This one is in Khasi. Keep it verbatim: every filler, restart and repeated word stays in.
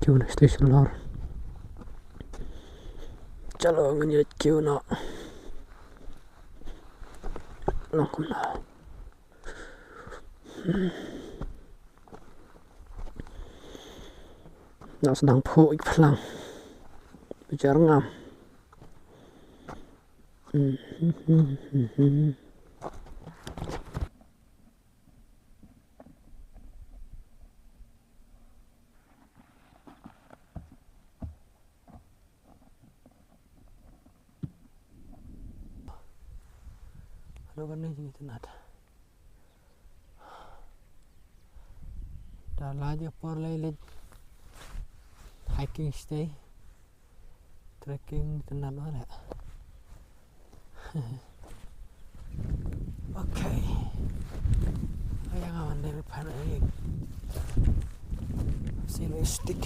kiew na station lor. Chalo, ngan ïa kiew noh. Long kumno. Na sdang phuh ik phlang. Bijar ngam. Hano ban ne jingïatynnat. Da la jia por lei leit hiking stay. Trekking tynnat noh leh. Okay. Ai nga wan dei pan ai. Sino stick.